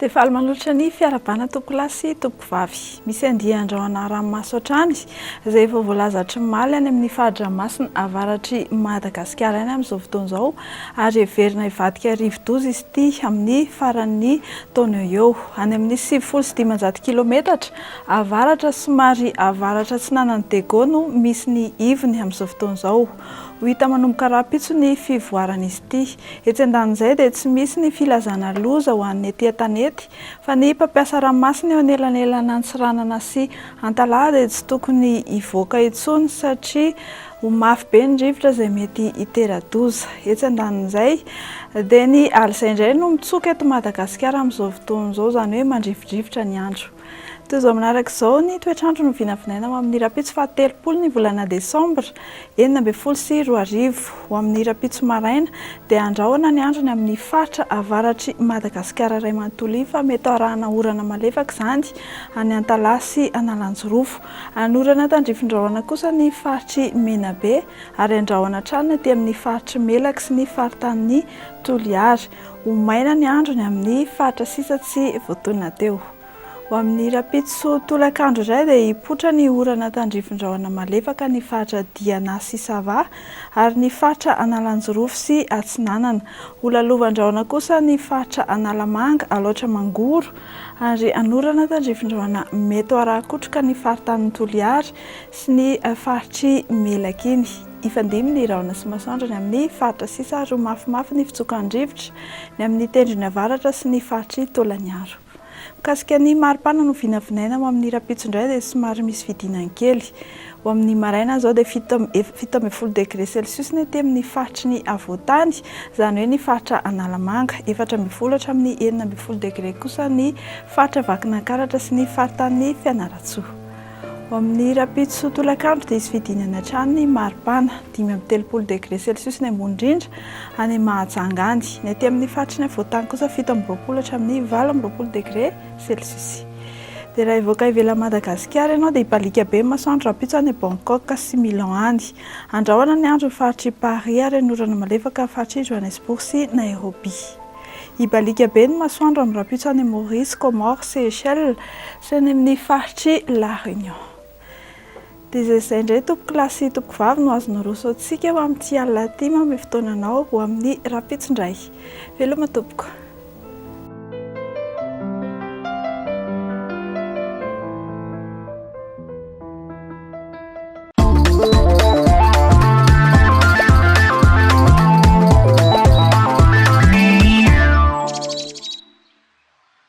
Dia faly manolotra ny fiarahabana tompokolahy sy tompokovavy. Misy andian-drahona ranomaso hatrany izay efa voalaza hatry ny omaly any amin'ny fari-dranomasina avaratr'i Madagasikara any amin'izao fotoana izao ary heverina hivadika rivodoza izy ity amin'ny faran'ny taona eo eo. Any amin'ny 590 kilometatra avaratra somary avaratra atsinanan'i Diego no misy ny ivony amin'izao fotoana izao. Ho hita manomboka rahampitso ny fivoaran'izy ity. Etsy andanin'izay dia tsy misy ny filazana loza ho an'ny ety an-tanety fa ny mpampiasa ranomasina eo anelanelan'Antsiranana sy Antalaha dia tsy tokony hivoaka intsony satria ho mafy be ny rivotra izay mety hitera-doza. Etsy andanin'izay dia ny alizay indray no mitsoka eto Madagasikara amin'izao fotoana izao, izany hoe mandrivodrivotra ny andro. Toy izao manaraka izao ny toetr'andro novinavinaina ho amin'ny rahampitso fahatelopolo ny volana desambra 2016. Ho amin'ny rahampitso maraina dia andrahona ny andro ny amin'ny faritra avaratr'i Madagasikara iray manontolo iny fa mety arahana orana malefaka izany any Antalaha sy Analanjirofo. Hanorana tandrifin-drahona kosa ny faritr'i Menabe ary andrahona hatrany ny aty amin'ny faritr'i Melaky sy ny faritanin'i Toliara. Ho maina ny andro ny amin'ny faritra sisa tsy voatonona teo. Ho amin'ny rahampitso tolakandro indray dia hipoitra ny orana tandrifin-drahona malefaka ny faritra Diana sy Sava ary ny faritra Analanjirofo sy Atsinanana. Ho lalovan-drahona kosa ny faritra Analamanga, Alaotra Mangoro ary hanorana tandrifin-drahona mety ho arahan-kotroka ny faritanin'i Toliara sy ny faritr'i Melaky iny. Hifandimby ny rahona sy masoandro ny amin'ny faritra sisa ary ho mafimafy ny fitsokan'ny rivotra ny amin'ny tendrony avaratra sy ny faritr'i Taolagnaro. Mikasika ny maripana novinavinaina ho amin'ny rahampitso indray dia somary misy fidinany kely. Ho amin'ny maraina izao dia 17 degre celsius ny aty amin'ny faritry ny afovoantany, izany hoe ny faritra Analamanga. 14 hatramin'ny 16 degre kosa ny faritra Vakinankaratra sy ny faritanin'i Fianarantsoa. Ho amin'ny rahampitso tolakandro dia hisy fidinana hatrany ny maripana, 35 degre celsius ny ambony indrindra any Mahajanga any. Ny aty amin'ny faritry ny afovoantany kosa 27 hatramin'ny 28 degre celsius. Dia raha hivoaka ivelan'i Madagasikara ianao dia hibaliaka be ny masoandro rahampitso any Bangkok sy Milan any. Andrahona ny andro ny faritr'i Paris ary hanorana malefaka ny faritr'i Johannesburg sy Nairobi. Hibaliaka be ny masoandro amin'ny rahampitso any Maurice, Comores, Seychelles sy any amin'ny faritr'i La Réunion. Dia izay izay indray tompokolahy sy tompokovavy no azo naroso antsika ho amin'ity alina ity manome fotoana anao ho amin'ny rahampitso indray. Veloma tompoko.